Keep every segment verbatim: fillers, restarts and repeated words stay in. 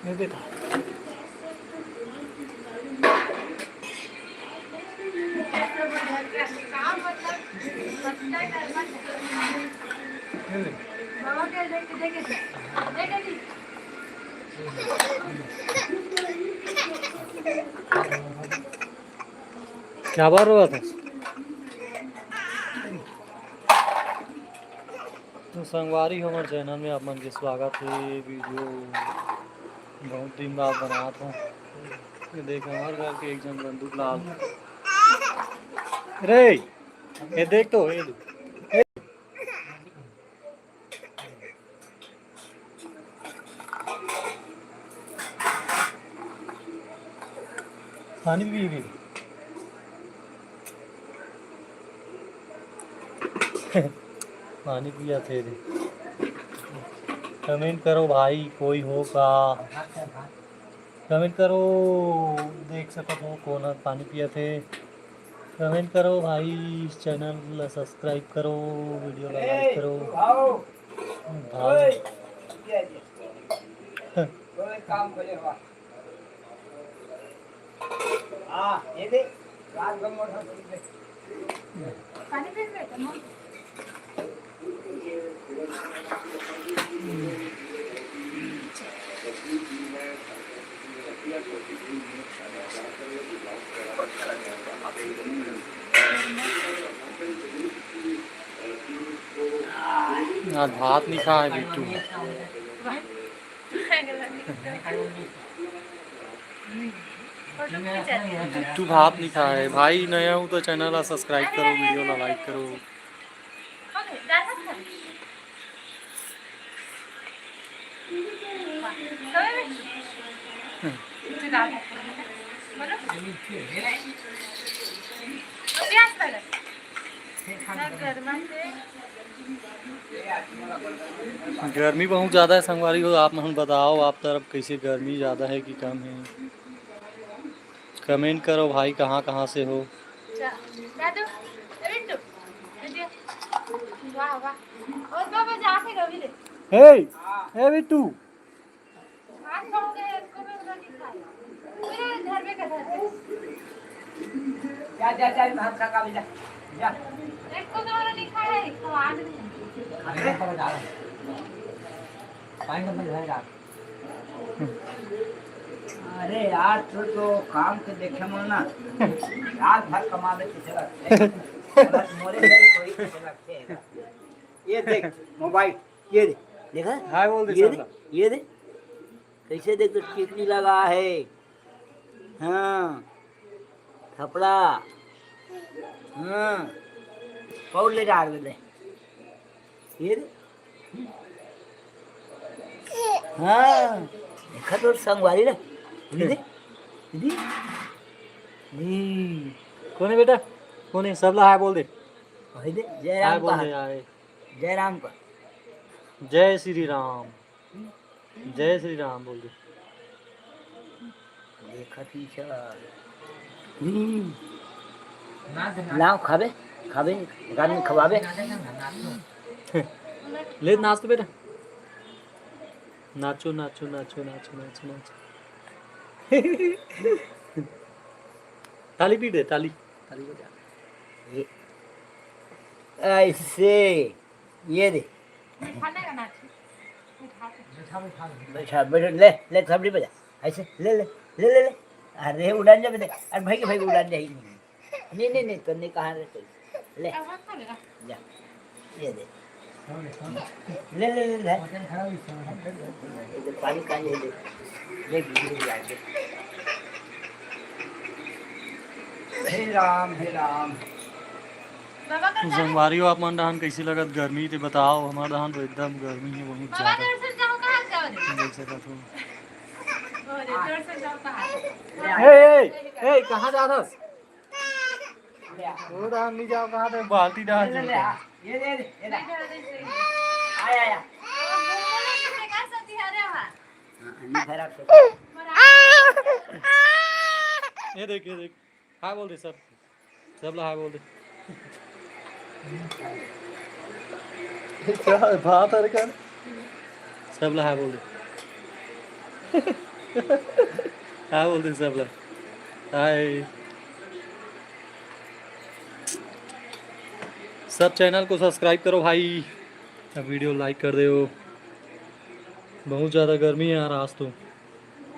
ये देखा। क्या बार हुआ था? तो संगवारी हो, हमर चैनल में आप मन के स्वागत हे। वीडियो बहुत दिन बाद बनात हूँ। ये देख, हमारे घर के एक जन बंदूक लाल रे, ये देख तो, ये देख। पानी पी भी। पानी पिया थे रे। कमेंट करो भाई, कोई हो का? कमेंट करो, देख सकत हो कौन ह पानी पिया थे। कमेंट करो भाई, चैनल ला सब्सक्राइब करो, वीडियो ला लाइक करो। भाई। आज भात नहीं खाए बिट्टू। बिट्टू भात नहीं खाए भाई। नया हूँ तो चैनल ला सब्सक्राइब करो, वीडियो ला लाइक करो। गर्मी बहुत ज़्यादा है संगवारी हो, आप मन बताओ, आप तरफ कैसे गर्मी ज़्यादा है कि कम है? कमेंट करो भाई, कहाँ कहाँ से हो? अच्छा, दादू, रिंटू, रिंटू। वाह, वाह। और बाबा, जा के रवि ले। ए, ए बिट्टू। हाथ छोड़ के इसको भी उधर दिखा। पूरे घर में का धर दे। जा, जा, जा, हाथ खा, खा, जा। जा। एक को तो और लिखा है, एक को आठ नहीं। अरे, पानी का बंद है यार। अरे यार, तू तो काम के देखे मन ना, रात भर कमावे कैसे लगथे। मोरे से कोई कैसे लगथे। ये देख, मोबाइल, ये दे, देखा? हाय बोल दे ये दे, सबला। ये दे, कैसे देख तो टिकली लगा है। हाँ, थपड़ा। हाँ, कौन ले जा रहे? ये दे। हाँ, देखा तो संगवारी रे। दीदी, दीदी। दी। कौन है बेटा? कौन है? सबला हाय बोल दे। हाय दे, जय हाय राम बोल का। दे, हाय। जय राम का। जय श्री राम। जय श्री राम बोल दे। देखत ही चल। हम्म। लाओ, खाबे? खाबे? गाने खवाबे? ले नाच तो बेटा। नाचो, नाचो, नाचो, नाचो, नाचो, नाचो। ताली पीट दे, ताली। ताली बजा। ये, ऐसे, ये दे। बैठा, बैठा, ले, ले, थपड़ी बजा। ऐसे, ले, ले, ले, ले, ले। अरे, उड़ान जाबे दे। अरे, भाई के भाई उड़ान जाही। नहीं, नहीं, नहीं, तो नहीं कहाँ रे तू। ले। जा। ये दे। ले, ले, ले, ले। इधर पानी का ये दे। ले, गिर गया, दे। हे राम, हे राम। बाबा का संगवारी हो, आप मन डहान कैसे लगत गर्मी, ते बताओ। हमार डहान तो एकदम गर्मी है, बहुत बाबा ज्यादा। दर्शन जाओ, कहाँ जाओ रे? देख सकत हो। अरे, दर्शन जाओ, कहाँ? ए, ए, ए, कहाँ जात हस? वो डाल नहीं जाओ, कहाँ थे बाल्टी डाल ये ले, ले, हाँ, ये दे दे, ये ले। आया, आया। ये देख, ये देख, हाय बोल दे सब, सब ला हाय बोल दे। क्या बात है कर? सब ला हाय बोल दे। हाय बोल दे सब ला। हाय। सब चैनल को सब्सक्राइब करो भाई, अब वीडियो लाइक कर दो। बहुत ज़्यादा गर्मी है यार आज तो।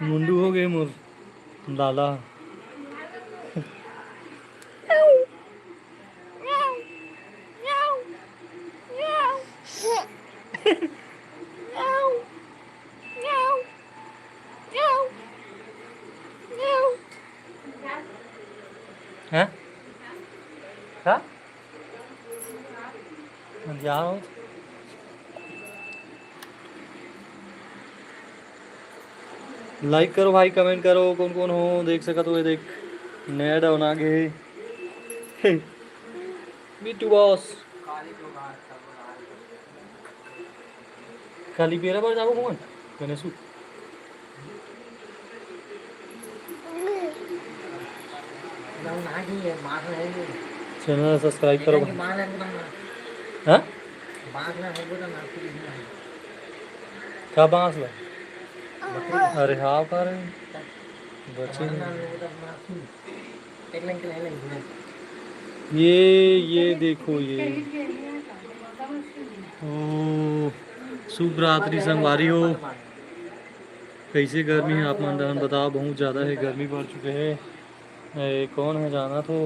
मुंडू हो गए मोर लाला। हैं? का? जा रहा हूँ। लाइक करो भाई, कमेंट करो, कौन कौन हो देख सकत हो। ये देख, नया डाउन आ गए। मिट्टू बॉस। खाली बेरा बर जाबो घूमन गणेशू। चैनल सब्सक्राइब करो भाई। हाँ? का बांस ला? अरे हाँ, का रे? बचे हैं। ये, ये देखो, ये। ओ, शुभ रात्रि संगवारी हो। कैसे गर्मी है आप मन डहन बताओ, बहुत ज़्यादा है, गर्मी बढ़ चुके है। ए, कौन है जाना तो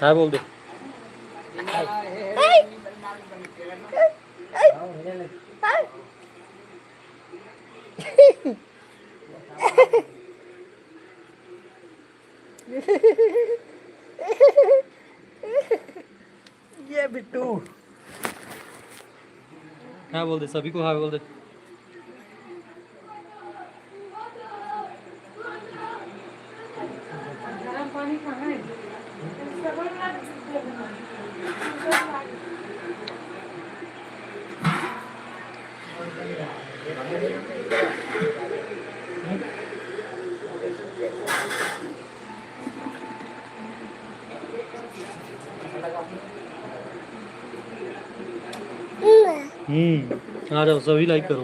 हाय बोल दे। ये बिट्टू। हाय बोल दे, सभी को हाय बोल दे। हम्म, आ जाओ, सभी लाइक करो।